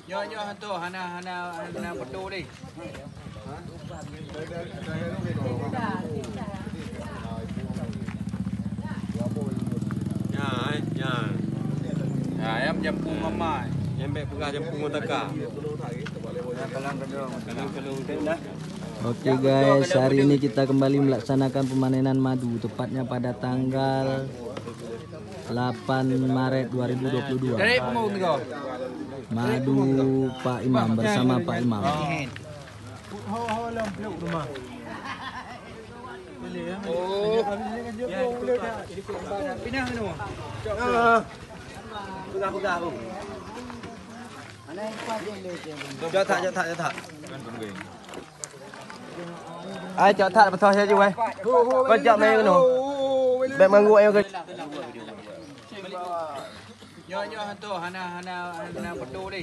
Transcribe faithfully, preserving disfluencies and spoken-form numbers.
Nyoe, nyoe, hantu hana, hana, hana beutôi lé. Nya, eh, nya. Ya, ayam jampu mama. Nyang bèk peugah jampu ngon taka. Oke guys, hari ini kita kembali melaksanakan pemanenan madu, tepatnya pada tanggal delapan Maret dua ribu dua puluh dua. Madu Pak Imam bersama Pak Imam. Pinah mana? Peugah-peugah. Jok that, jok that, jok that. Ai, cok that, beutôi saja, weh. Kau cok main kena. Bèk mangguk ayo ke. Nyoe, nyoe, hantu hana, hana, hana beutôi lé.